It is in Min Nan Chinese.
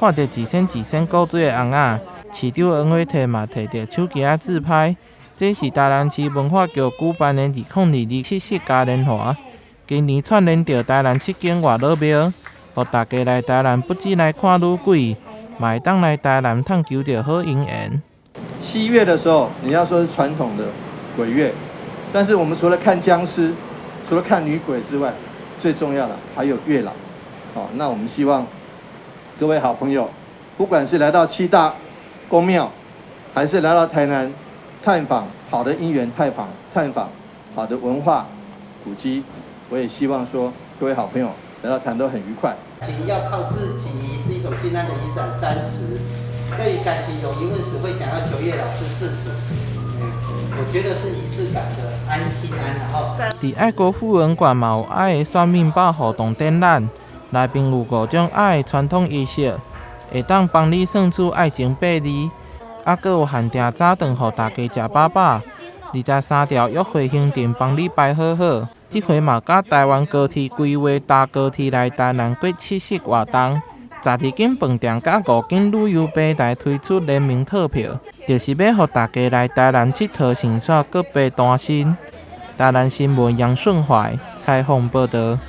看著一鉎一鉎古錐的尪仔，市長黃偉哲嘛提著手機仔自拍。這是台南市文化局舉辦的2022七夕嘉年華，今年串聯著台南七間月老廟，予大家來台南不只來看女鬼，嘛會當來台南探求著好姻緣。 7月的時候，你要說是傳統的鬼月，但是我們除了看殭屍，除了看女鬼之外，最重要的還有月老。哦，那我們希望各位好朋友，不管是來到七大宮廟，還是來到台南探訪好的姻緣，探訪好的文化古蹟，我也希望說各位好朋友來到台南都很愉快。情要靠自己是一種心安的雨傘3尺，對於感情有疑問時會想要求月老是4尺。我覺得是儀式感的安心安，然後。佇愛國婦文館嘛有愛的算命吧互動展覽，內面有五種愛的傳統儀式，會當幫你算出愛情八字，猶閣有限定早頓予大家食飽飽。23條約會行程幫你排好好。這回嘛佮台灣高鐵規劃搭高鐵來台南過七夕活動，12間飯店佮5間旅遊平台推出聯名套票，就是欲予大家來台南𨑨迌想煞閣爬單身。台南新聞楊順懷採訪報導。